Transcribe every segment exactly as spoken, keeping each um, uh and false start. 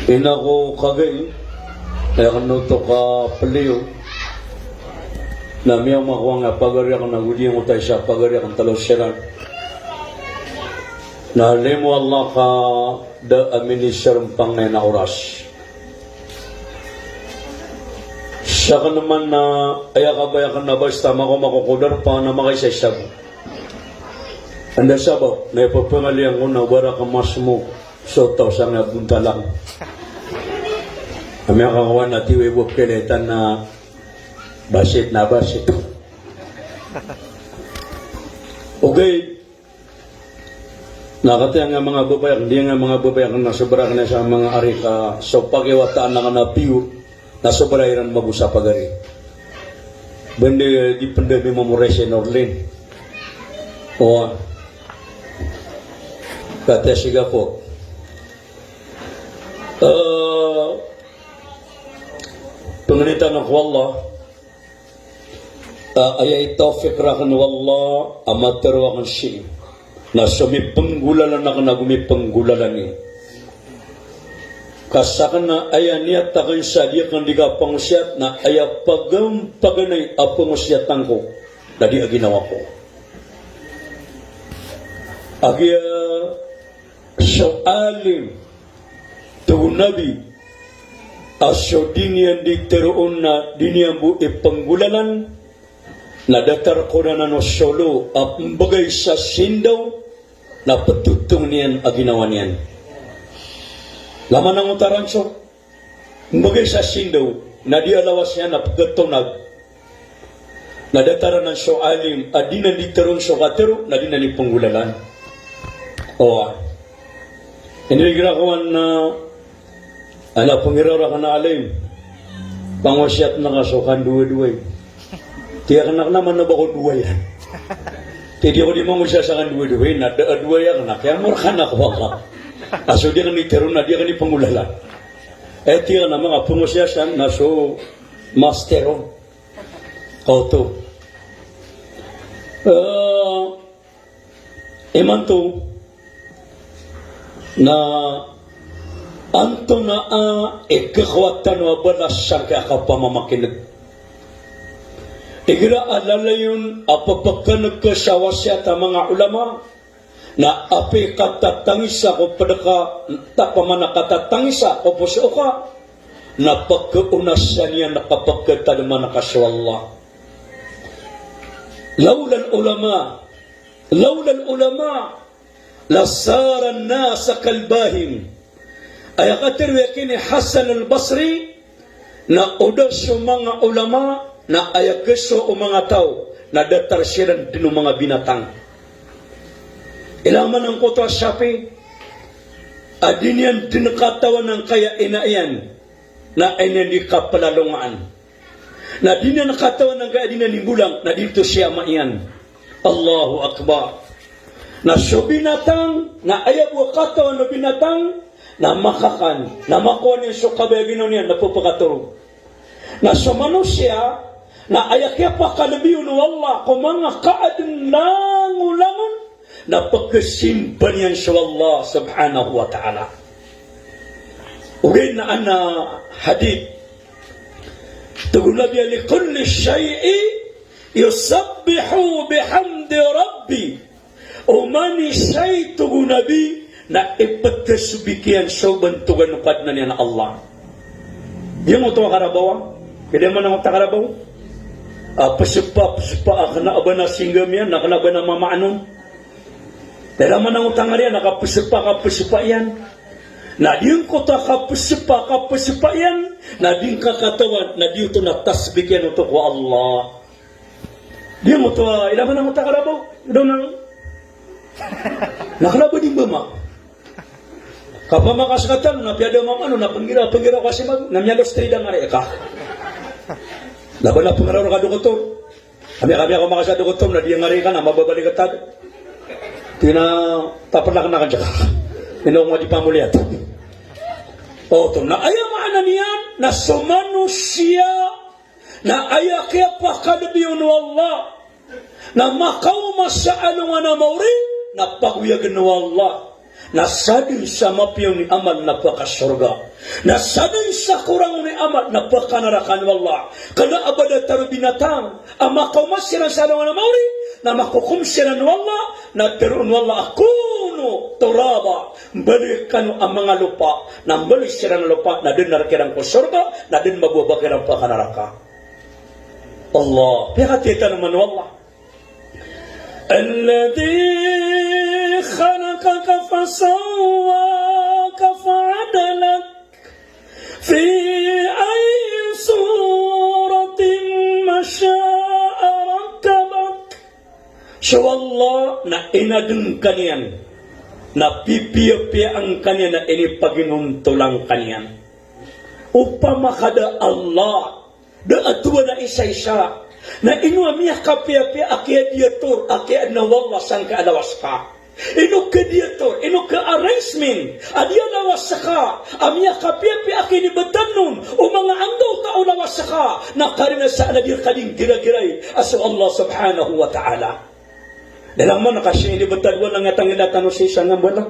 Ina ko kagay, aya kano to ka peliyo. Na miyaoma ko angkai a pagari akn a godiyan ko ta isa a pagari akn talo siran. Na limo o Allah ka da a minisar mpangay na oras. Sakn man na aya kabaya akn na basta mako-mako ko darpa na makaisa-isa bo. Anda sabap na ipepengaliyan ko na bara ka masmo so taw sangkai a bontal akn. Amay ka kawan a tiwi bo keletan na basit na basit. Ogaid na kataya nga manga babay akn, di nga manga babay akn na sobra akn sa manga ari ka so pakiwataan akn a piyo. Na sobra iran mago sa pagari. Bende di pende mi mamorese Norlin. O. Kata siga ko. Eh, pengenitan ako Allah. Eh, aya itawfiq rakn o Allah a matero akn sii na so mipenggolalan akn ago mipenggolalan iyo. Ka sakn na aya niyat akn sa di akn di kapangosiyat na aya pagampaganay a pangosiyatan ko na di a ginawa ko. Agiya so alim, tig o Nabi, a so di niyan di teroon na di niyan bo ipenggolalan, na datar ko dn anan o solo a mbegay sa sindaw na petotong iyan a ginawa niyan. Laman angkoto a ranso, mbegay sa sindaw na di a lawas iyan a peketonag. Na datar anan so alim a di nan di teroon so katero na di nan ipenggolalan. Owa. Ino igira ko an na Ana pengiraw rakn a alim. Pangosiyat na ka so kandowa-dowa i. Tiyak na kna man na ba ko dowa iyan. Tiyak di mangosiyat sa kandowa-dowa i, na da a dowa iyan na kiyamor ka na ko Allah. A so di akn iteron na di akn ipenggolalan. Eh, tiyak na manga pangosiyat san na so master on. Kaoto. Eh, Imanto na antonaa i kekowatan o a balas sangkaya kapamamakineg. Igira a lalayon a pepekeneg ko sa wasiyat a manga ulama, na apiya katatangisa ko ped ka, ta pamana katatangisa ko poso ka, na pekeonasan iyan a kapeketadman ka so Allah. Laula al-ulama, laula al-ulama, lasara an-nas kal-bahim. Aya katero iyan kini Hasan al-Basri, na o da so manga ulama, na aya keso o manga taw, na datar siran den o manga binatang. Ilay man angkoto a sapi a di niyan den katawan angkaya ina iyan, na aya niyan di kapelalongaan. Na di niyan katawan angkaya di niyan imbolang, na di oto si ama iyan. Allahu Akbar. Na so binatang, na aya bo a katawan o binatang, na makakan, na makowa niyan so kabaya a ginawa niyan, na pepakatoro. Na so manosiya, na aya kiyapakalebi on o Allah ko manga kaaden langolangon, na pekesimba niyan so Allah subhanahu wa ta'ala. Ogaid na ana hadith, tig o Nabi a, "Li kulli shay'in yusabbihu bihamdi rabbi." Oman i shay, tig o Nabi, na ipetesbik iyan so bantogan o Kadnan iyan a Allah. Giyangkoto a karabaw a, kede man angkoto a karabaw a pesepa, pesepa a kena a ba na singgam iyan, na kena a ba na mamaan on. Ilay man angkoto a ngari iyan a kapesepa, kapesepa iyan. Na giyangkoto a kapesepa, kapesepa iyan, na di ngka katawan, na di oto na tasbik iyan oto ko Allah. Giyangkoto a, ilay man angkoto a karabaw, daw na, na kena a ba di mbama. Kapamakaskatan, na piyada mamano, na penggira, penggira ko a simag, na miyalos tiri da ngari ka. Na ba na penggira ka doktor. Kami, kami ako makasa doktor, na di ngari ka, na mababalik ka tad. Tina, taperlak na kan siya. Ino ko nga di pamuliyat. Oto, na aya maana niyan, na so manosiya, na aya kiyapakalebi on o Allah, na makaoma sa alongan a maori, na pagoyagen o Allah. Na sadn sa mapiya on i amal na pakasorga. Na sadn sa korang on i amal na pakanaraka o Allah. Kna a ba datar o binatang a makaoma siran sa alongan a maori, na makokom siran o Allah, na tharoon o Allah a kunu turaba, mbaloy kano a manga lopa, na mbaloy siran a lopa, na dn a rk iran ko sorga, na dn mababaka iran pakanaraka. Allah, piyakatitano man o Allah. Alladhi khalaqaka fasawwaka fa'adalak fi ayyi suratin ma sha'a rakkabak. So Allah na inadn ka niyan, na pipiyapiyaan ka niyan, na inipaginontolan ka niyan. Opama ka da Allah, da a tohan a isaisa. Na ino a miyakapiyapiya a kiyadiyator a kiyaadna o Allah sangkai a lawas ka? Ino kadiyator, ino ka-arrangement a diyalawas ka a miyakapiyapiya a kinibtadn on o manga anggawta o lawas ka, na karina sa na di rka dn giragiray a so Allah subhanahu wa ta'ala. Da langoman ka sii inibtad o Allah a ngiyatangila tano sii sa ngamba la.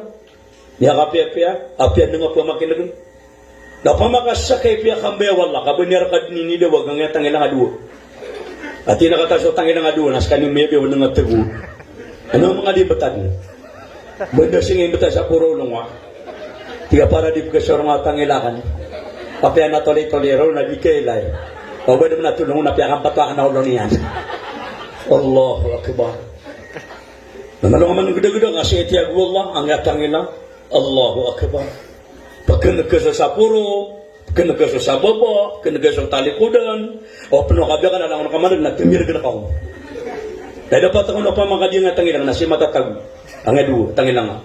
Miyakapiyapiya, apiya dn nga pamakin'gn. Na opama ka sakay piyakambayad o Allah, ka ba niyan rka dn inidawag a ngiyatangila nga dowa. Ati na kata so tangila nga dowa, na skaniyan miyabiyaw dn nga tgo. Ano manga di btad? Banda sii nga inibtad sa poro olo nga. Tig a para di pkasor nga tangila kan. Apiya na tolitoli ron na di kailay. O ba dn na tolong na piyakampatwa ka na olo niyan. Allahu Akbar. Na malo nga man gdagda ka sii tiyag o Allah a ngiyatangila. Allahu Akbar. Pkn'g so sa poro, pkn'g so sa baba, pkn'g so talikodan. O pn o kabiya ka na langon ka man na tmirgn ka on. Na dapat ka on opama ka di ngiyatangila na sii matatago. A ngiya dowa, tangila nga.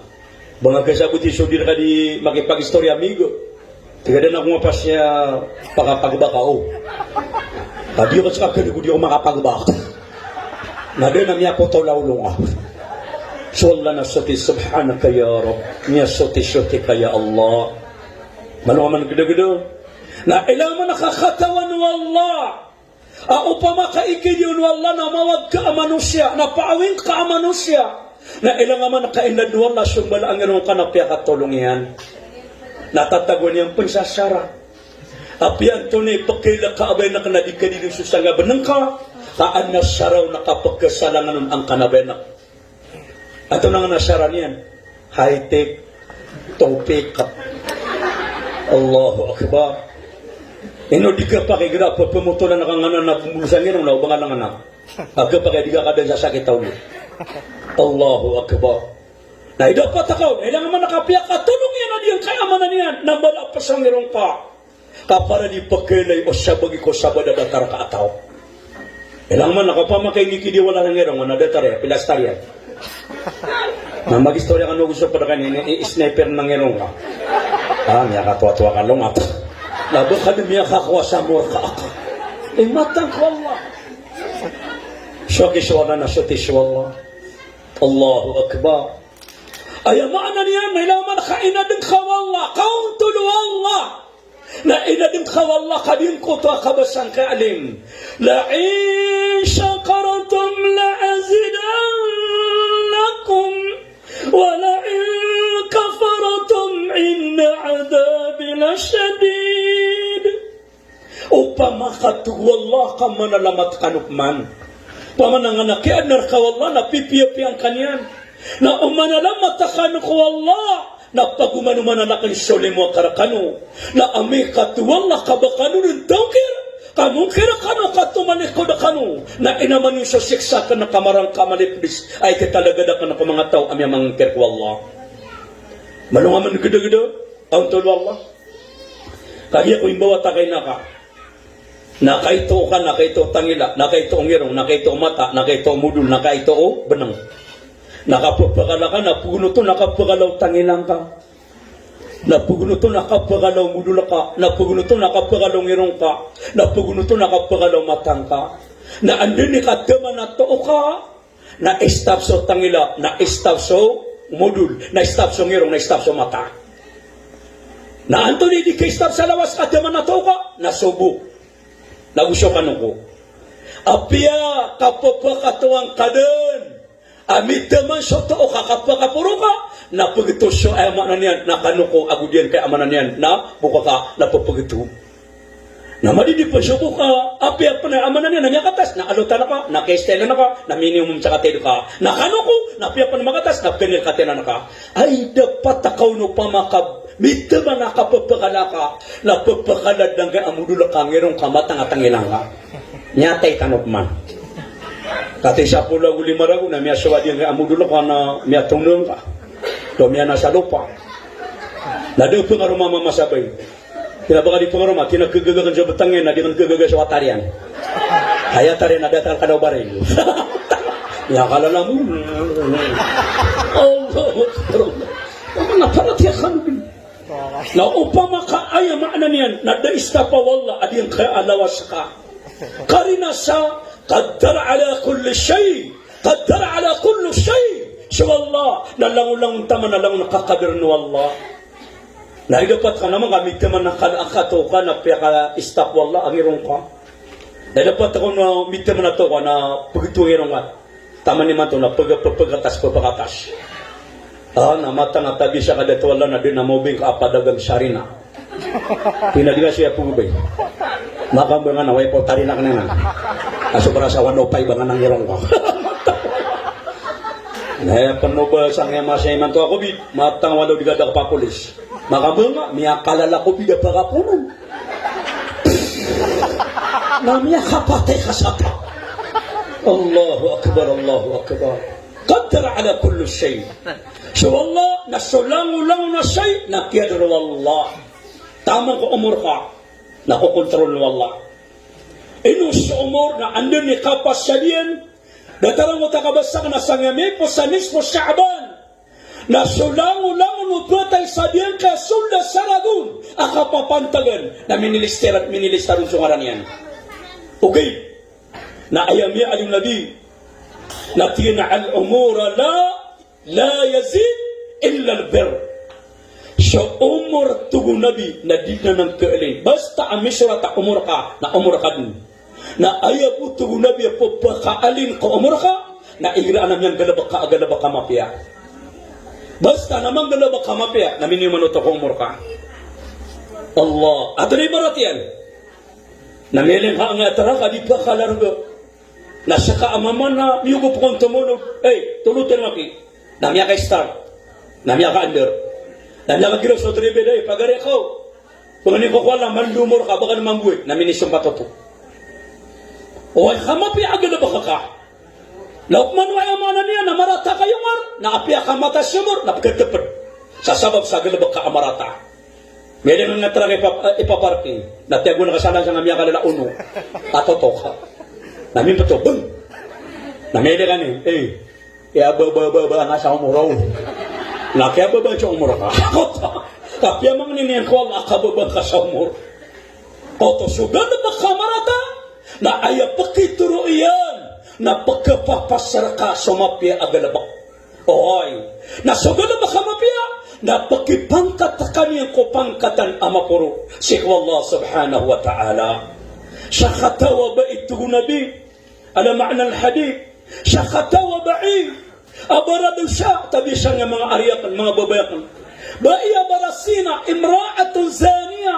Ba nga kasaboti so di rka di makipagistorya, amigo. Tig a da ako nga pasa pakapagbaka o. Ka di ako ska kadi ko di ako makapagbaka. Na da na miyapotol a olo nga. So Allah na soti, subhanaka ya Rabb. Miyasoti-soti ka ya Allah. Malo nga man gdagda. Na ilay man ka katawan o Allah. A opama ka ikidi on o Allah na mawag ka a manosiya, na paawing ka a manosiya. Na ilay nga man ka inadn o Allah so mbala a ngirong ka na piyakatolong iyan. Na tatago niyan pn sa sara. Apiya antonaa i pkailay ka a bayanak na di ka di dn so sangga bnng ka, ka adn a sara on na kapkasalangan on angkanan a bayanak. Antonaa ngka na sara niyan? High-tech, topic. Allahu Akbar. Ino di ka pakigira, pmotolan ka nganan na pmbolosan ngirong na o ba nga langan a. Aga paki di ka kadan sa sakit a olo. Allahu Akbar. Na ida pata ka on, ilay nga man ka piyakatolong iyan a di ngka aya maana niyan, na mbala a pasa ngirong ka. Ka para di pkailay o sabagi ko sabad a datar ka a taw. Ilay nga man ka opama ka inikidi o Allah a ngirong na datar iyan, pilastar iyan. Na magistorya kano ago so pd ka niyan, i-sniper na ngirong ka. A, miyakatowatowa ka longat. Na ba ka dn miyakakowa sa morka aka. Imatang ko Allah. So aki so Allah na soti so Allah. Allahu Akbar. Aya maana niyan na ilay nga man ka inadn ka o Allah, kaontol o Allah. Na inadn ka o Allah ka di ngkoto a kabasa ngka a alim. La in shakartum la azidannakum, wa la in kafartum inna adhabi lashadid. Opama ka tig o Allah ka manalamat kano pman. Opama na ngana kiyaadna rka o Allah na pipiyapiyaan ka niyan. Na o manalamat kano ko Allah, na pagomanomanan akn so limo a karkano. Na amay ka tig o Allah ka ba kano dn tongkir, ka mongkir kano ka tomalikod kano, na inaman iyo so siksa akn ka marangka a malipds a ititalagad akn ko manga taw a miyamangkir ko Allah. Malo nga man gdagda, kaontol o Allah. Kagiya ko imbawata ka inaka. Na kaito ka, na kaito tangila, na kaito ngirong, na kaito mata, na kaito modol, na kaito bnng. Na kapphakala ka, na pgonoto, na kapphakala o tangila ngka. Na pgonoto, na kapphakala o modol ka, na pgonoto, na kapphakala o ngirong ka, na pgonoto, na kapphakala o mata ngka. Na anda i kataman a toka, na istap so tangila, na istap so modol, na istap so ngirong, na istap so mata. Na antonaa i di ka istap sa lawas ka taman a toka, na so bo. Na go so kano ko. Apiya kapphakatowan ka dn a mitaman so toka, kapphakaporo ka, Na pegetoso, aya maana niyan, na kano ko ago diyan kay aya maana niyan na boka ka na pepegetoso. Na madidi pa so boka, apiya pen aya maana niyan na miyakatas, na alotan ka, na kestelen ka, na miniumum sa katay ka. Na kano ko, na apiya pen makatas, na penil katenan ka. Ay, dapat ka on opama ka miteman a kapepekala ka, na pepekala dangka a modol ka ngirong ka matang a tangilang ka. Miyatay tano peman. Katay sapolo ago lima ragon na miyasowa diyan ka a modol ka na miyatonon ka. To miyana sa lopa. Na da pengaroma mama sabay. Kina ba ka di pengaroma, kina kegagakan so betang iyan, na di kan kegaga so atarian. Aya atarian, na datar ka daw baril. Miyakalala mo. Allahu Akbar. Mana para tiya kanu bin. Na opama ka aya maana niyan, na da istapa o Allah a diyan ka a lawas ka. Karina sa, qaddar ala kulli shay. Qaddar ala kulli shay. So Allah, na langolangon taman a langon a kakader o Allah. Na aya dapat ka naman ka miteman a kala a kato ka na piyaka-istapa o Allah a ngirong ka. Na aya dapat ka na miteman a to ka na pegetoso ngirong ka. Taman imanto na pega-, pe-, pegakatas, pepakatas. Ah, na matang a tabi sa kadato o Allah na di na mobing ka a padagang sarina. Pina di na siya pegobay. Maka ba nga na, way po tarinak na nga. Aso para sa wano pay ba nga nang irong ko. Na aya peno ba sangkaya masa imanto a COVID, matang walo di ka da kapapolis. Maka ba nga, miyakalala COVID a pakaponon. Na miyakapatay ka sa ta. Allahu Akbar, Allahu Akbar. Qaddar ala kulli shay. So Allah, na so langolangon a shay, na kiyadar o Allah. Taman ko omor ka, na kokontrol o Allah. Ino so omor na anda i kapasad iyan, datar angkoto a kabasa ka na sangkaya miyaipos a nisfu Sha'ban. Na so langolangon o patay sa diyangka sold a saragon a kapapantagan, na minilista, minilista ron so ngaran iyan. Okay. Na aya miyaaloy o Nabi, na tig iyan a al-umur la, la yazid illa al-birr. So omor, tig o Nabi, na di na nangkaalin. Basta a misorat a omor ka, na omor ka den. Na aya bo, tig o Nabi, a pepakaalin ko omor ka, na igira a miyanggalebek ka a galebek a mapiya. Basta na manggalebek ka a mapiya, na miniyoman oto ko omor ka. Allah. Ato na ibarat iyan. Na miyailay ka angay a tara ka di pakalarga. Na seka a mama na miyogop kon tomonog. Ey, toloten aki. Na miyaka-start. Na miyaka-under. Na miyakagiraw so tribid, ey, pagari ako. Pengani ko ko Allah, mandumor ka, ba ka na mamboy. Na minisompat oto. Oway, ka mapiya a galebek ka. Na opama o aya maana niyan na marata ka i omor, na apiya ka matas i omor, na pegateped. Sa sabap sa galebek ka a marata. Miyailay angay a tara ka ipa-, eh, ipaparking. Na tiyago na ka sa lansa nga miyakalala ono. Ato to ka. Na mimpeto, beng. Na miyailay ka ni, ey. Kiyabababa nga sa omor aw. Na kiyababa so omor ka. Koto. Kapiya mangni niyan ko Allah a kababa ka sa omor. Koto so galebek ka a marata, na aya pekitero iyan, na pekepapasar ka so mapiya a galebek. Oy. Na so galebek a mapiya, na pekipangkat ka niyan ko pangkatan a maporo sii ko Allah subhanahu wa ta'ala. Sa kataw a bai, tig o Nabi, ala ma'na al-hadith, sa kataw a bai a baradosa, tabi sangkaya manga ari aken, manga babay aken. Bai a barasina, imra'atun zaniya.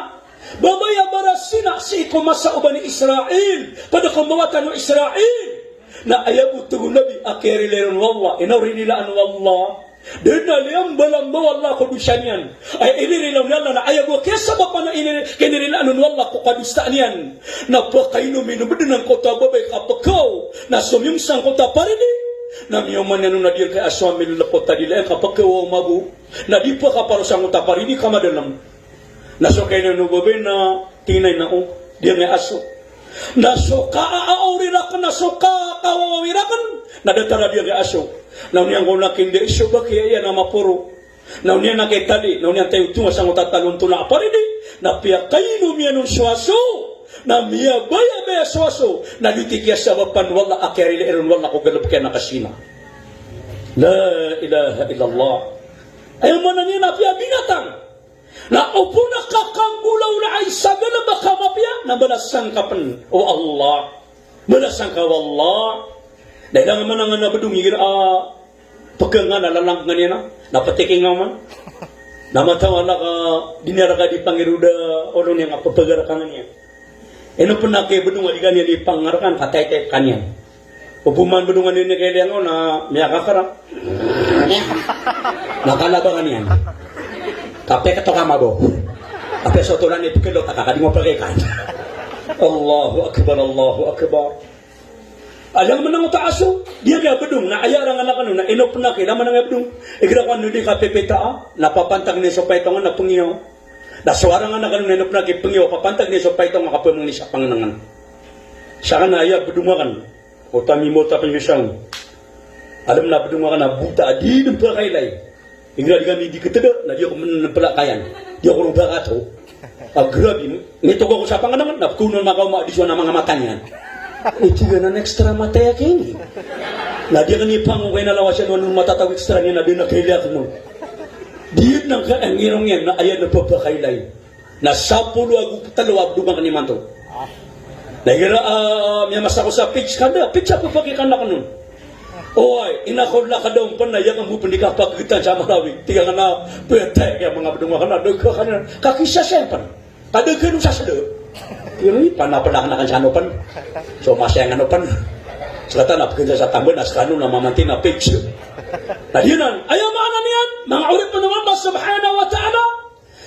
Babay a barasina sii ko masa o Bani Israil, ped ko mbawataan o Israil. Na aya bo, tig o Nabi, a kiyarilaan o Allah, ino rinilaan o Allah. Den a liyambalamba o Allah ko dosa niyan. Aya inirilaan o Allah na aya bo a kiyasabapan a iniri-, kinirilaan o Allah ko kadosa niyan. Na pakainominom den angkoto a babay ka pekaw. Na somiyong sangkoto a paridi. Na miyoman iyan on a di iyan kaya aso a milelepot a dila iyan ka pekaw a mabo. Na di pekaparo sangkoto a paridi ka madalem. Na so kainonom o babay na tig iyan a o, di angkaya aso. Na so kaaaw i raken, na so ka-, kawawaw i raken, na datar a di angkaya aso. Na oniyan ko na kinda iso ba kiya iyan a maporo. Na oniyan na kaitali, na oniyan tayo tonga sangkoto a talontola a paridi, na piyakainom iyan on so aso. Na miyabayabaya so aso, na di ti kiyasabapan o Allah a kiyarila iran o Allah ko galebek iyan a kasina. La ilaha illallah. Aya maana niyan na piyabinatang. Na opama ka kanggolaolay sa galebek a mapiya, na balasan ka pen o Allah. Balasan ka o Allah. Na ilay nga manangan a bedong igira a Pekeng a na lalang ka niyan a, na petiking a man. Na matawala ka di niyan reka di pangiroda olo niyan a pepegara ka niyan. Ino pen a kebedong a di ka niyan di pangarekan ka taytay ka niyan. Obo man bedong a niyan keliyango na miyakakara. Na kalaba ka niyan. Kape keto ka mabo. Ape sotolan ito kelo taka ka di mo pakekan. Allahu Akbar, Allahu Akbar. Alang menang oto aso, di a bedong, na aya rangan aken on, na ino pen a kailangan a bedong. Igira ko ano di kapepeta a, na papantag niyan so paitong a na pengiyaw. Na so arangan aken on, na ino pen a kapengiyaw, papantag niyan so paitong a kapemangni sa pangenengan. Saken na aya bedong aken, oto a mimota pen misan. Alam na bedong aken a bota a di den pekailay. Igira di kami di keteda, na di ako menepela kayan. Di ako rong bakato. A grabe, nito ko sa pangenengan, na kono makaoma di so na manga mata niyan. Iti ka na extra mata iya kini. Na di ako ni pango kay na lawas iyan, ano matataw extra niyan, na di na kailay ako mo. Di na ka, eh, ngirong iyan, na aya na pepekailay. Na sapolo ago telo a bedong aken imanto. Na igira, ah, miyamasa ko sa page ka da, page a pepakikana ka non. Oway, ina ko lakad on pen na aya ka mo pen di kapagetan sa Marawi. Tig aken a, petay, kaya manga bedong aken a, dega aken a, kakisa siya pen. Kadega on sa seda. Ino i, panapanakan aken sa ano pen. So, masaya nga ano pen. Sekatan a pegensa sa tamben, na sekano na mamanti na page. Na di nan, aya maana niyan, manga oripn o Allah subhanahu wa ta'ala,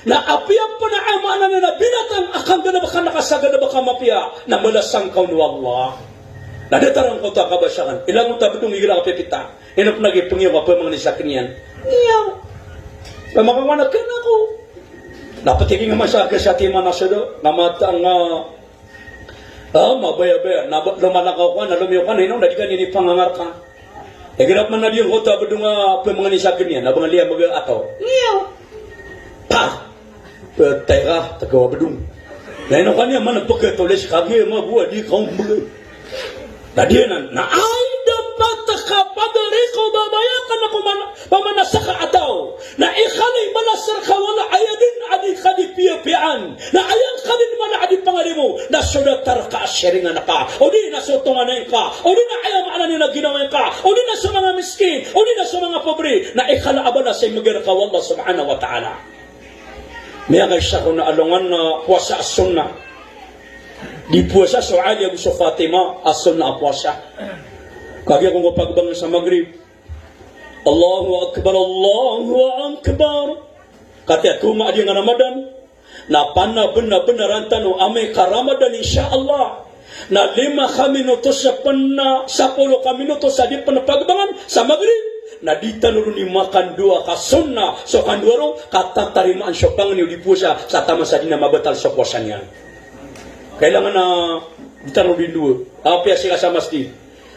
na apiya pen a aya maana niyan na binatang a kanggalebek aken ka sa galebek a mapiya, na malasangkaw on o Allah. Na datar angkoto a kabasa aken, ilang oto a bedong igira kapepita. Ino pen a kapengiyaw ka pemangni sa keniyan. Iyaw. Pemakawana ken ako. Na petiking a masa ka sa timan a seda, na mata nga, ah, mabayabaya, na ba-, lomalakaw ka, na lomiyo ka, na ino, na di ka niyan di pangangarka. Igira pen a di angkoto a bedong a pemangni sa keniyan, na bengali a maga ataw. Ngiyaw. Pa! Petay ka, tegaw a bedong. Na ino ka niyan man peketoles ka, giya mabuwa, di ka ombegay. Na di nan, na ay dapat ka padari ko babaya ka na ko man, pamanasa ka ataw. Na ikhalay balas reka o Allah, aya den a di ka di piyapiyaan. Na aya ngka den man a di pangalimo, na so datar ka a siringan ka, odi na so tonganay ka, odi na aya maana niyan na ginawa ngka, odi na so manga miskin, odi na so manga pobre, na ikhala a balas a ibegay reka o Allah subhanahu wa ta'ala. Miyakaisa ko na alongan na powasa a sunnah. Di powasa so Ali ago so Fatima a sunnah a powasa. Kagiya ko ngka pagbangon sa Maghrib, Allahu Akbar, Allahu Akbar. Katiya ko ma a di nga Ramadan, na panabenabenaran tano amay ka Ramadan, insha Allah. Na lima ka minutos sa pen na sapolo ka minutos a di pen pagbangon sa Maghrib, na di tano ron di makandowa ka sunnah, so kandowa ron, katatarimaan so pangni o di powasa, sa taman sa di na mabatal so powasa niyan. Kailangan na di tano ron di ndowa. Apiya sii ka sa masjid.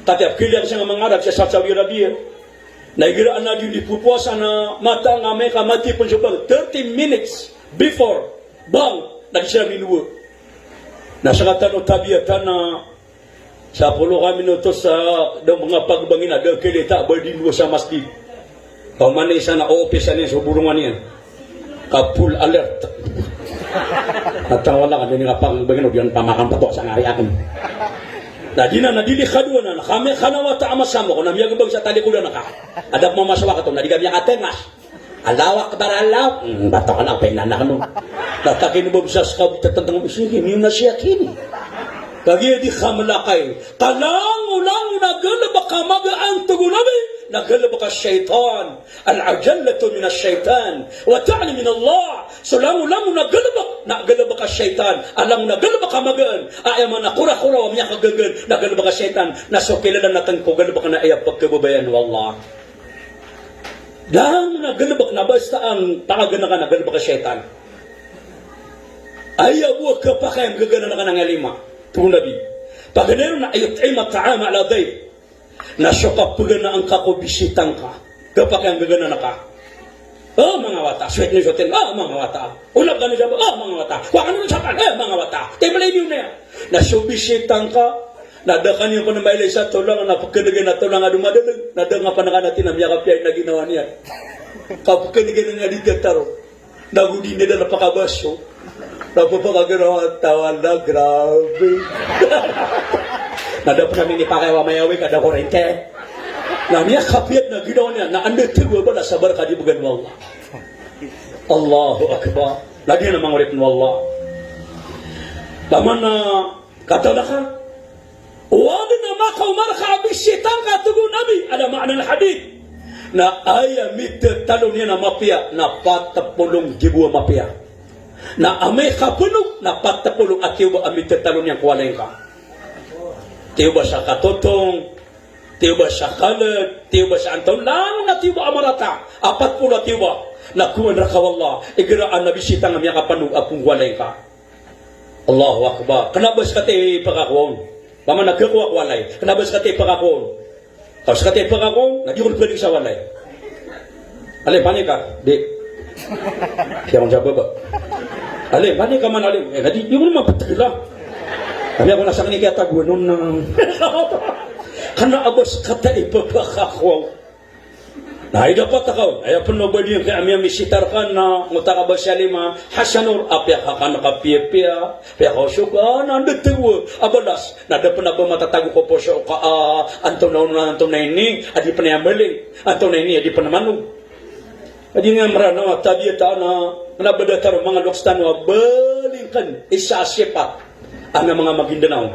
Katiya pkiliyang sii nga mangarap sii sa Saudi Arabia. Na igira anan di di popowasa na mata nga amay ka mati pen so bang, thirty minutes before bang, na di siran mindowa. Na sekatano tabiya tano, sapolo ka minutos a da manga pagbangi na da kalita ba di ndowa sa masjid. Pamanay sa na opisan iyan so borongan iyan. Ka full alert. At ang wala ka, di nga pang bagay, no, di yan pamakan pa to, sa ngari akin. Na di na, na di di kadowa na, na kami kanawa ta ama sama ko, na miyagabag sa talikodan ka. Adap mamasawa ka to, na di kami akatengas. Allahu Akbar, Allah. Hmm, bato ka na, painan na kano. Na takin mo bisa sa kabita tentang, sige, miyo na siya kini. Kagiya di ka malakay. Kalangolangon a galebek a magaan, tig o Nabi, na galebek a shaytan. Al-ajalatu min ash-shaytan, wa ta'ni min Allah. So langolangon a galebek, na galebek a shaytan. A langon a galebek a magaan, a aya man a korakoraw a miyakagagaan, na galebek a shaytan. Na so kilala na tano ko galebek na aya pekababayaan o Allah. Langon a galebek na basta an pakaganaka na galebek a shaytan. Aya bo a kapakay a gaganan ka na nga lima. Tig o Nabi. Paganay ron na ayut'ima ta'ama ala dhayf. Na so kapaganaan ka ko bisita ngka. Kapakay a gaganan ka. O, manga wata. Sweet ni soten. O, manga wata. Ulap ka ni saba. O, manga wata. Kwa ka ni sapan. O, manga wata. Tembelay niyo na. Na so bisita ngka. Na da ka niyan pen mailay sa tolang. Na pekenegen a tolang a domadadag. Na da nga pen ka na tinamya ka piya na ginawa niyan. Kapekenegen nga di tataro. Na go di nda da na pakabaso. Na pepakagiraw a tawala, grabe. Na da pen a minipakay wa mayawi ka da korente. Na miyakapiyad na ginawa niyan, na anda tago a balas a barka di bgan o Allah. Allahu Akbar. Na di na mangorip o Allah. Taman na katalaka. Owag na makaoma rka a bisita ngka, tig o Nabi, ala ma'na al-hadith. Na aya mitatalo niyan a mapiya na pat polo nggibo a mapiya. Na amay ka polo na pat polo a tiyoba a mitatalo niyan ko walay ngka. Tiyoba sa katotong, tiyoba sa kalad, tiyoba sa antonaa, langon a tiyoba a marata, a pat polo a tiyoba. Na kowan rka o Allah, igira a bisita ngka a miyakapanog a pong ko walay ngka. Allahu Akbar. Kna ba ska ta ipakakowa on. Paman a kakowa ko walay. Kna ba ska ta ipakakowa on. Ka ska ta ipakakowa on, na di ko lbalik sa walay. Alay, panik ka? Di. Siya kon sa baba. Alay, panik ka man, alay. Eh, na di, di ko naman ptgla. Kami ako na sakn i kiyatagoan on na. Kna ba ska ta ipakakowa on. Na aya dapat ka on, aya pn o ba di ngka a miyamisita rka na ngota ka ba si Alima, Hasanor, a piyakakan ka piyapiya, piyakaosog ka, na anda tago a balas, na da pn a ba matatago ko poso ka a, antonaa on, antonaa ini a di pn aya mbaling, antonaa ini a di pn manog. A di niyan Mranaw a tabiya ta na, na ba datar o manga loks tano a baling kn, isa a sipat. Ana manga Maguindanao.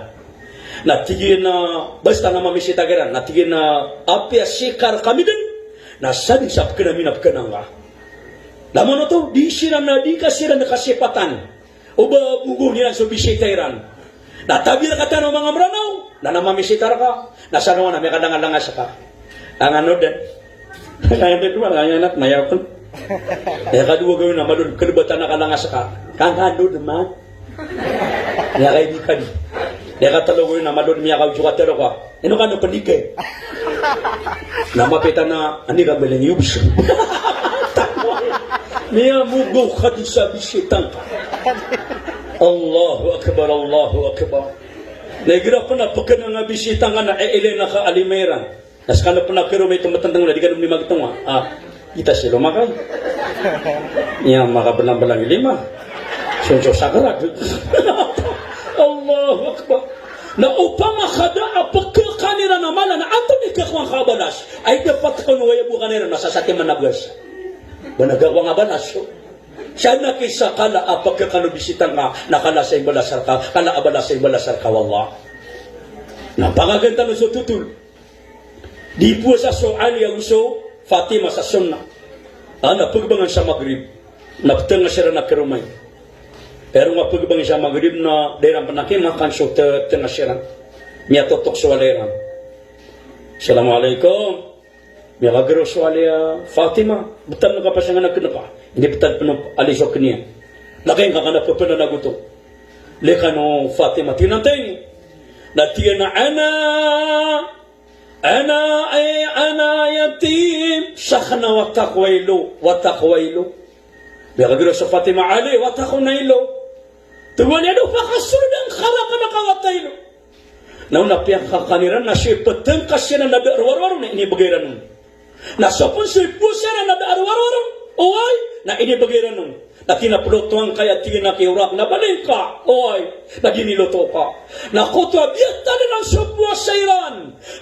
Na tig iyan a, basta na mamisita kiran, na tig iyan a, apiya sii ka rkami dn, na sadn sa pkn ami na pkn angka. Lamano to, di siran na di ka siran na kasipatan o ba bogoon iran so bisita iran. Na tabiya rkatano manga Mranaw, na na mamisita rka, na sa nowan a miyakadangalanga ska. Angano dn. Kaya di ko, kaya anak, maya pn. Aya kadowa gawii na malo dn kalbatan a kalanga ska. Kangkano dn man. Miyakaibikadi. Aya katlo gawii na malo dn miyakaojo ka tlo ka. Ino kano pn di ka. Na mapita na, ani ka mbaling i obs. Miyamogaw ka di sa bisita ngka. Allahu Akbar, Allahu Akbar. Na igira pn a pkn angka a bisita ngka na, e, ilay na ka a lima iran. Na skano pn a karoma i tomatantang na di kano mimagtong a. Ah, kita si loma ka. Iya, makabelang-belang i lima. Sonso sa karag. Allahu Akbar. Na opama ka da a pkhakan iran a mala na antonaa i kakowa ngka a balas. Ay dapat kano aya bo kan iran na sasatiman a bagas. Ba na kakowa ngka a balas. Sa na kisa kala a pkhakan o bisita ngka, na kala sa imbalas rka, kala a balas sa imbalas rka, wallah. Na pangagantano so totol. Di powasa so Ali ago so Fatima sa sunnah. Ana pagbangan sa Maghrib, na ptnga siran a karoma i. Pero nga pagbangan sa Maghrib na da iran pn a kimakan so t-, tnga siran. Miyatotok so walay iran. Assalamualaikum. Miyakagiraw so Ali a Fatima, btad ka pasangan a knka. Indi btad pn o Ali so kniyan. Lagid ngka kna pphanagoto. Lagid o Fatima, tig iyan a antonaa ini. Na tig iyan a ana, ay, ana yatim, sakn na wata ko a ilo, wata ko a ilo. Miyakagiraw so Fatima, Ali, wata ko a ilo. Tig o Ali a da pakasold angka rakn a kawata a ilo. Na on a piyakakan iran na so iptngkas iran na da a rowar-rowar on na inibgay iran on. Na so pn so ipowasa iran na da a rowar-rowar on, oway, na inibgay iran on. Na tig iyan a plotoan ka aya, tig iyan a kiyorak na baling ka, oway, na di niloto ka. Na koto a biyatal iran so powasa iran.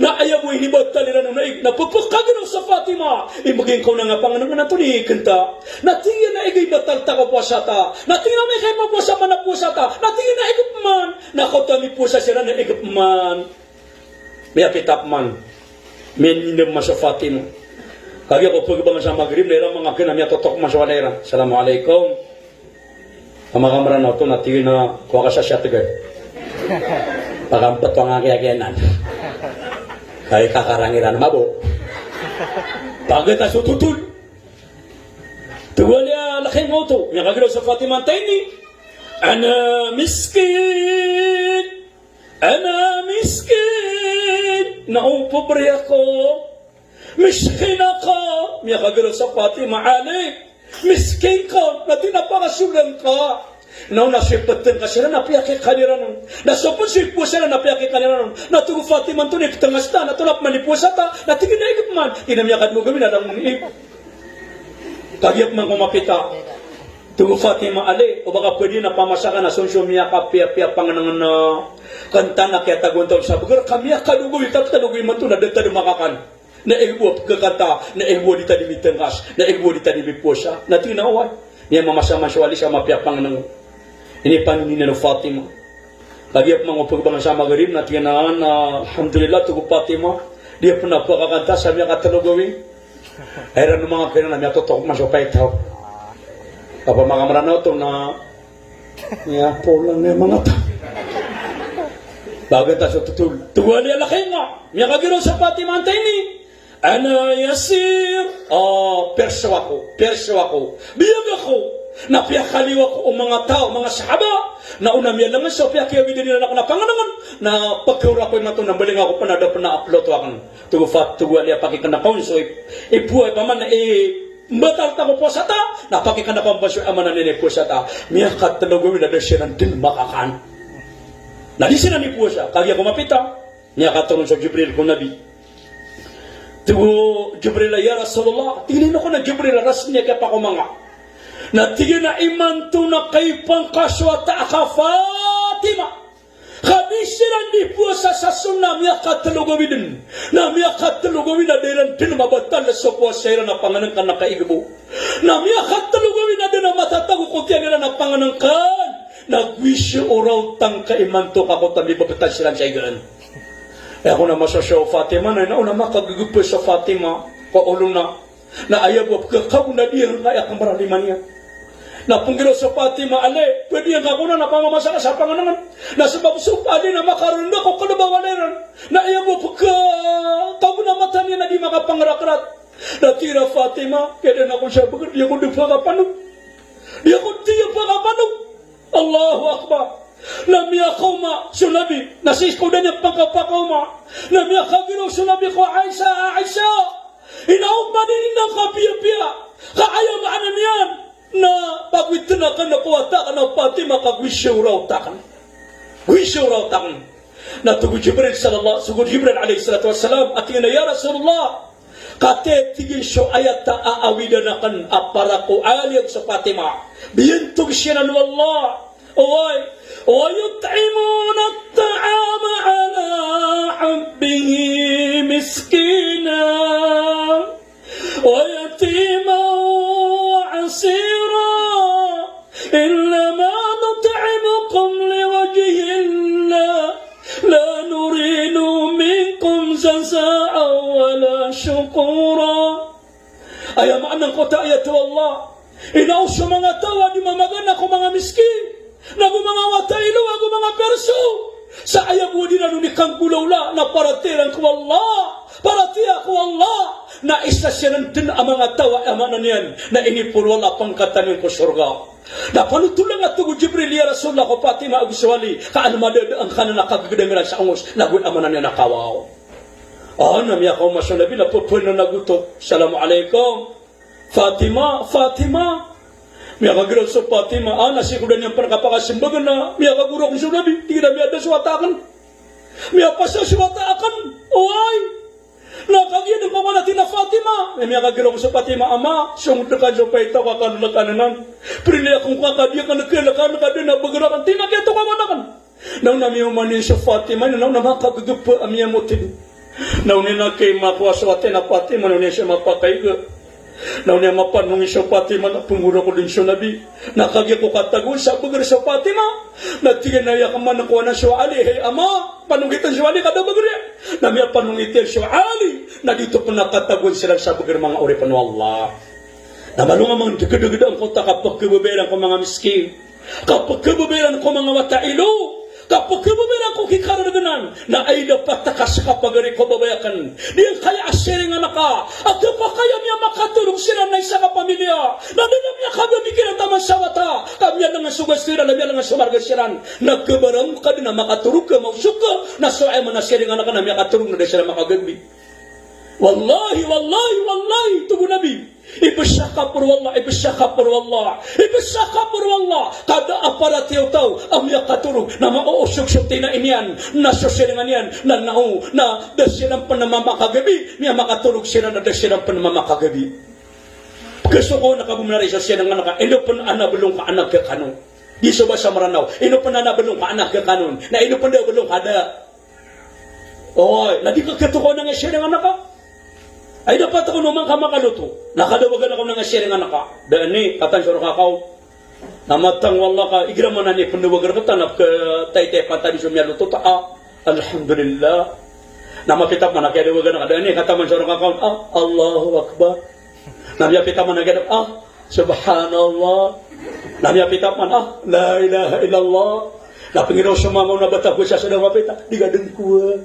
Na aya bo inibatal iran on na ig-, na pphakagiraw so Fatima. Ibgay ngka on a nga pangnngn a toni kanta. Na tig iyan a ig ibatal ta ko powasa ta. Na tig iyan a amay ka ipowasa man a powasa ta. Na tig iyan a ig pman. Na koto a mipowasa siran na ig pman. Miyapita pman. Miyaninda pman so Fatima. Kagiya ko pagbangan sa Maghrib na iran mangakn a miyatotok pman so walay iran. Assalamualaikum. Ka manga Mranaw oto na tig iyan a kowa ka sa siyatgan. Pakampet o nga kiyakiyanan. Kay kakarang iran mabo. Pagkita so totol. Tig o Ali a lagid oto. Miyakagiraw so Fatima, antonaa ini. Ana miskin. Ana miskin. Na o pobre ako. Miskin ako. Miyakagiraw so Fatima, Ali. Miskin ka. Na tig iyan a pakasold angka. Na on a so iptngkas iran na piyakikan iran on. Na so pn so ipowasa iran na piyakikan iran on. Na tig o Fatima, antonaa i ptngas ta, na antonaa pman i powasa ta. Na tig iyan a ig pman. Tig iyan a miyakadmog ami na langon i ig. Kagiya pman ko mapita. Tig o Fatima, Ali, o ba ka pwede na pamasa ka na so on so miyakapiyapiya a pangnngn a kanta na kiyatagoan ta on sa bgr ka miyakadogay, tatadogay imanto na da ta dn makakan. Na aya bo a pkhakanta, na aya bo a di ta di mitngkas, na aya bo a di ta di mipowasa. Na tig iyan a oway. Miyamamasa man so Ali sa mapiya a pangnngkn. Inipanini niyan o Fatima. Kagiya pman ko pkhabang sa Maghrib, na tig iyan a, na, alhamdulillah, tig o Fatima. Di ako pn khakakanta sa miyakatlo gawii. Aya ran o manga kairan na miyatotok man so paitaw. Kapamakamaranaw oto na Miyapolang iyan manga taw. Bagan ta so totol. Tig o Ali a laki nga. Miyakagiraw so Fatima antaa ini. Ana yasir. Ah, perso ako. Perso ako. Biyag ako. Na piyakaliyo ako o manga taw, manga sahaba. Na o na miyalangan so piyakiyawidan iran akn a pangnngkn. Na pkhaora ako imanto na mbaling ako pn a da pn a aploto akn. Tig o Fat-, tig o Ali a pakikna ka on so ip-, ipowa, ipaman i mbatal ta ko powasa ta, na pakikna ka on pn so aya maana niyan i powasa ta. Miyakatlo gawii na da siran dn makakan. Na di siran ipowasa, kagiya ko mapita, miyakatoron so Jibril ko Nabi. Tig o Jibril a, "Ya Rasulullah," tig iyan, "ino ko na Jibril a rasmi a kiyapakomanga." Na tig iyan a, "Imanto na kaipangkasowa ta ka Fatima." Ka di siran di powasa sa sunnah, miyakatlo gawii dn. Na miyakatlo gawii na da iran dn mabatal so powasa iran a pangnngkn a kaigbo. Na miyakatlo gawii na da dn matatago ko tiyan iran a pangnngkn. Na gowii so oraw tangka imanto ka ko ta mibabtad siran sa igaan. Aya kon a masosowa o Fatima na ino na makagagp so Fatima ko olo na Na aya bo a pkhakago na di ngka aya kmbaralima niyan. Na pnggiraw so Fatima a, "Ali, pwede ngka ko na pamamasa ka sa pangnngkn. Na sabap so Ali na makarnda ko kalbaw a lairan." Na aya bo a pkhakago na mata niyan na di makapangarakrat. Na tig iyan a Fatima, "Kiyadaan ako sa bgr, di ako dn pkhakapanog. Di ako dn pkhakapanog." Allahu Akbar. Na miyakaoma so Nabi, na sii ko da niyan pangkapakaoma. Na miyakagiraw so Nabi ko Aisha, a Aisha, ino man ini na kapiyapiya. Ka aya maana niyan na pagowitn akn ko wata akn a Fatima ka gowii so oraw ta akn. Gowii so oraw ta akn. Na tig o Jibril sallallahu, tig o Jibril alayhis salatu wassalam, a tig iyan a, "Ya Rasulullah, katii," tig iyan, "so ayat a aawidan akn a para ko Ali ago so Fatima. Biyantog siran o Allah. Oway, wa yut'imuna at-ta'ama ala hubbihi miskina." ويتيما وأسيرا إنما نطعمكم لوجه الله لا نريد منكم جزاء ولا شكورا. Aya maana angkoto a ayat o Allah, inaw so manga taw a di mamagana ko manga miskin, nago manga wata i lowa ago manga perso. Sa aya bo a di ran oni kanggolawla na paratiyaya iran ko Allah. Paratiyaya ko Allah. Na isa siran dn a manga taw a aya maana niyan na iniporo o Allah a pangkatan iyan ko sorga. Na panothol angka, tig o Jibril, ya Rasulullah, ko Fatima ago so Ali, ka an madadaan ka na kagagdang iran sa ongos, nago aya maana niyan na kawaw. Ah, na miyakaoma so Nabi na pphanan ago to. Assalamu alaikum. Fatima, Fatima. Miyakagiraw so Fatima, a, na sii ko da niyan pn kapakasmbag na miyakagorok so Nabi, tig iyan a miyada so wata akn. Miyapasa so wata akn. Oway. Na kagiya dn ko man a tig iyan a Fatima. Na miyakagiraw so Fatima, ama, song dkan so paitaw ka kalkan anan. Prilai akn ka ka di akn kalkan ka dn a bgr akn, tig iyan a kiyatokawan akn. Na on a miyaoma niyan so Fatima, na on a makagagp a miyamotid. Na on iyan a kay makowa so wata iyan a Fatima, na on iyan siya mapakaiga. Na on iyan mapanongi so Fatima, na pnggorok dn so Nabi. Na kagiya ko katagoan sa bgr so Fatima. Na tig iyan a aya kman ko anan so Ali, hay ama, panongitn so Ali ka da bgr iyan. Na miyapanongit iyan so Ali, na di oto pn a katagoan siran sa bgr, manga oripn o Allah. Na malo nga manga dgdgd angkoto a kapkhababaya iran ko manga miskin. Kapkhababaya iran ko manga wata i lowa, kapkhababaya iran ko kikarargnan, na aya dapat ka sa kapagari ko babaya akn. Di angkaya a siringan ka a kapakay a miyamakatorog siran na isa ka pamilya, na da dn a miyakagagbi kiran taman sa wata, ka miyalangan so gasto iran, na miyalangan so marga siran, na khabarang ka dn a makatorog ka, maosok ka, na so aya maana a siringan ka na miyakatorog na da siran makagagbi. Wallahi, wallahi, wallahi, tig o Nabi. Ibsa ka poro Allah, ibsa ka poro Allah, ibsa ka poro Allah. Ka da a paratiyaya o taw a miyakatorog na maoosok so tinai niyan, na so siringan iyan, na nao, na da siran pn mamakagabi, miyamakatorog siran na da siran pn mamakagabi. Pkhasokoan ka bo manaray so siringan ka, ino pn a ana blong ka ana khakanon. Di so ba sa Mranaw, ino pn a ana blong ka ana khakanon, na ino pn da a blong ka da. Oy, na di ka khatokawan angkai a siringan ka. Ay, dapat ako noman ka makaloto. Na kadawagan ako na nga siringan ka. Da ni, katan so rka kaw. Na matang, wallah ka, igira man a ni pndawagan ka ta na pkataytay pantani so miyaloto ta, ah, alhamdulillah. Na mapita man a kiyadawagan ka. Da ni, kataman so rka kaw, ah, Allahu Akbar. Na miyapita man a kiyada-, ah, Subhanallah. Na miyapita man, ah, la ilaha illallah. Na pngiraw so mama o na bata ko sa sa da mapita, di ka dn kowa.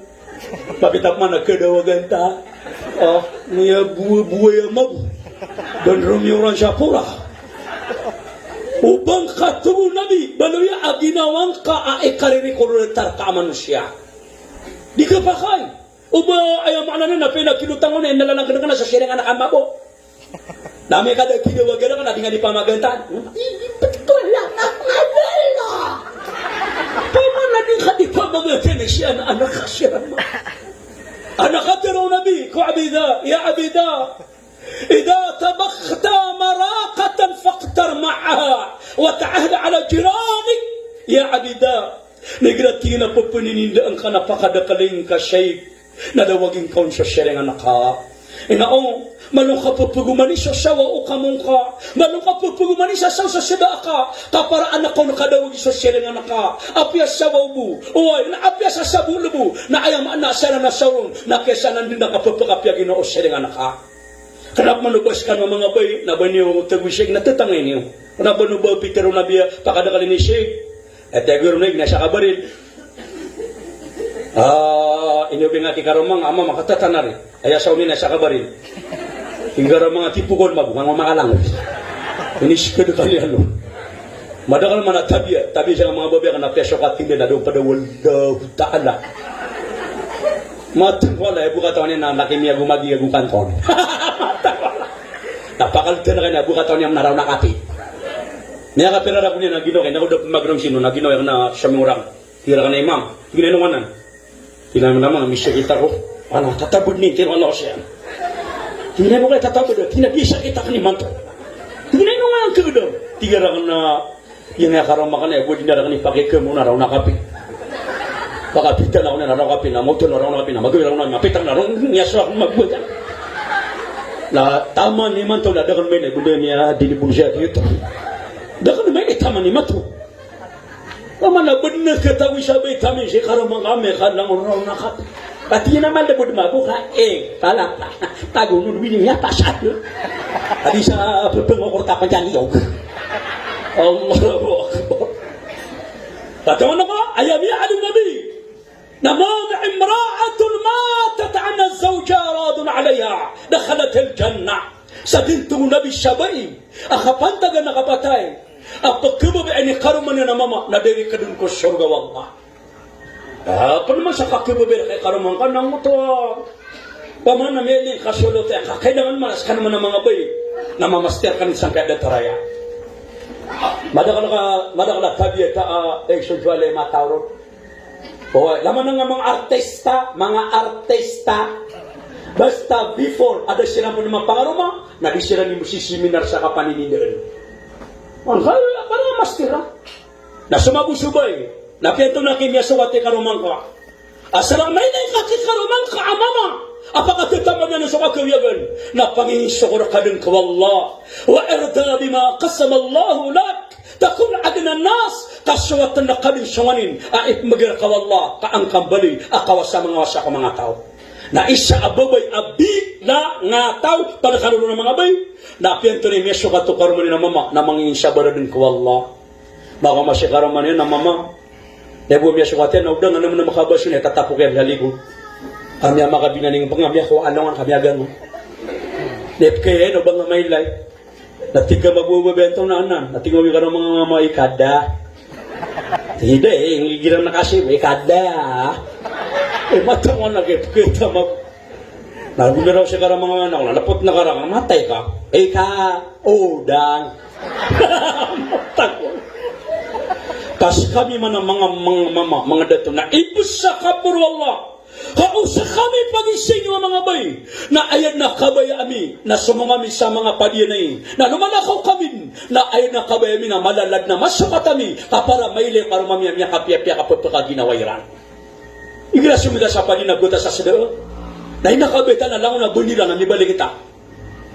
Mapita man a kadawagan ta. Ah, miyabowabowa a mabo. Dn romiyoran sa pora. O ba ngka, tig o Nabi, baloya a ginawa ngka a ikaririkor o datar ka a manosiya. Di ka pakay. O ba aya maana niyan na pn a kilotan ka on na inalalan ka na so siringan ka a mabo. Na amay ka da kidawagan ka na di nga di pamagantaan. Ii, btol a manga bala. Pamana di ka di pamagantaan siya na anak ka siya. Anak ka, tig o Nabi ko Abida, ya Abida, idha tabakhta maraqatan faqtar ma'aha wa ta'ahad ala jiranik. Ya Abida, na igira tig iyan a pphaninindaan ka na pakadaklin ka, Shaykh, na dawagin ka on so siringan ka. Ino, malo ngka pphagomanin so sawa o kamong ka. Malo ngka pphagomanin sa saw sa sda ka. Ka para anak ka on kadawagi so siringan ka. Apiya sawa o bo. Oway, na apiya sa sabol bo. Na aya maana sa ran a saw ron. Na kiyasaan dn a kapphapiya ginawa o siringan ka. Kna pman o ba skano a manga bai, na ba niyo tagoi, Shaykh, na tatangay niyo. Kna pman o ba pitharo o Nabi a pakadaklin i Shaykh. Aya tig iyan na ig na sa kabaril. Ah, ino bingati karoma nga a mama, katatana ri. Aya saw mi na sa kabaril. Tig karoma nga tipokon mabo, nga makalangoy. Ini sked kali ano. Madakl man a tabiya, tabiya sa manga babay a kna piyasokat iyan a da on pd a Wallahu Ta'ala. Matag wala, aya bo katawan iyan na laki miyago magi, ago kanton. Matag wala. Na pakal tn ka na aya bo katawan iyan na raw na kapi. Miyakapira ragon iyan na ginawa ka, na ko da pmagrang sino, na ginawa ka na samingorang. Tig iran a imam, tig iyan a ino nganan? Tig iyan a mama, misakit ako. Ana, tatabd ni, tig iyan a Allah siyan. Tig iyan a ino ka tatabd, tig iyan a misakit ako ni manto. Tig iyan a ino nganan ka gdam? Tig iran a, iyan a karoma ka na, aya bo dn a rakn i pakikm o na raw na kapi. Pakapitan ako na raw na kapi, na moto na raw na kapi, na magawira na, mapitang na raw, miyaswa ako magwata. Na taman imanto na da kn mailay, bo dn iyan a dili bo siya dito. Da kn mailay taman imanto. Pamana bnar ka tawi sa bai tamin si karoma nga ami ka langon raw na kapi. Pati na malbod mabo ka, eh, pala, tago nun wini ya pasad. Adi sa pepengokor tapan jani yog. Allahu Akbar. Katawan ka, aya miyaaloy o Nabi na, "Ma min imra'atin matat wa zawjuha radin 'alayha, dakhalatil jannah." Sa dn, tig o Nabi, sa bai a kapantagan a kapatay a pkhababayaan i karoma niyan a mama na dirk dn ko sorga o Allah. Ah, pn man sa kakhababaya i karoma ngka na ngoto. Pamana miyailay ka so loto iyan ka kailangan man a skano man a manga bai na mamastiyan ka sangkai a datar aya. Madakl ka, madakl a tabiya ta, ah, eh, so juwal i mataw ron. O, langon a manga artista, manga artista. Basta before a da siran pn mapangaroma, na di siran di mosiseminar sa kapaninindaan. Angkaya, para mastiyan. Na so mabo so bai, na piyanto na ki miyasokat i karoma ngka. Asar a mailay ka ki karoma ngka a mama a pakatataman iyan so kakawiyagan, na panginsokor ka dn ko Allah. Wa irda bima qasama Allahu lak takun aghnan nas, ka sowatan ka dn so nganin a ipmbgay rka o Allah ka an ka mbaloy a kawasa mangawasa ko manga taw. Na isa a babay a bilangataw, pd a karoma niyan a manga bai, na piyanto na miyasokat o karoma niyan a mama, na manginsabar dn ko Allah. Makaoma si karoma niyan a mama. Na bo miyasokat iyan, na o da nga na makabaso na tatapok iyan sa likod. Kami a makabinaningpng, kami a ko alongan, kami a gango. Na ipkaya iyan o ba nga mailay. Na tig a mabo a babay antonaa anan. Na tig a mabo i karoma nga a mama, i kada. Tig iyan, eh, igira na kasi, i kada. Eh, matongan lagi, ipkaya ta mabo. Na goniraw si karoma nga a anak, na lapot na karoma, matay ka. Ika, o, dang. Ka skami man a manga, manga mama, manga dato, na ibsa ka poro Allah. Ka o skami pagising a manga bai. Na aya dn a kabaya ami, na somong ami sa manga padiyan ai. Na lomalakaw kami, na aya dn a kabaya ami, na malalad na masokat ami. Ka para mailay karoma ami a miyakapiyapiya ka ppkaginawa iran. Igira somida sa padi na gota sa sda. Na aya kabaya ta na langon a bandira na mibalita.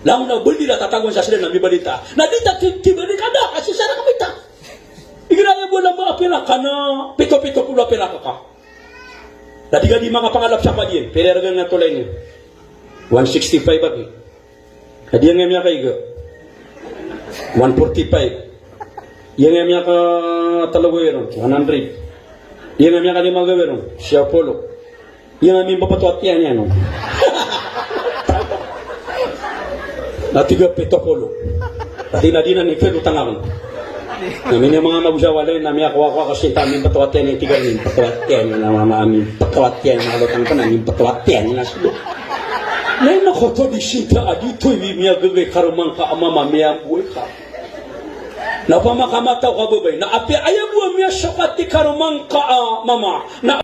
Langon a bandira tatagoan sa sii na mibalita. Na di ta ti-, tibalita da, kasi sa na kabaya ta. Igira aya bo na ba a pirak ka na pito-pito polo a pirak ka. Na di ka di makapangalap sa padiyan. Pira ragan na tolay niyo? One sixty-five agi. Ka di nga miyakaiga, one forty-five. Iya nga miyakatlo gawii ron, one hundred. Iya nga miyakalima gawii ron, siyapolo. Iya nga mimbapatwat iyan iyan, no? Na tig a pitopolo. Ati na di na ni feel o tanga ko. Na miyan a manga mago sa walay na miyakowa-kowa ka sinta, mimbapatwat iyan, tig a mimbapatwat iyan, na mama, mimbapatwat iyan, na lotang ka na mimbapatwat iyan, na sii. Na ino ko to di sinta a di to i miyagagay karoma ngka a mama, miyaboway ka. Na opama ka matao ka babay, na apiya aya bo a miyasokat i karoma ngka a mama, na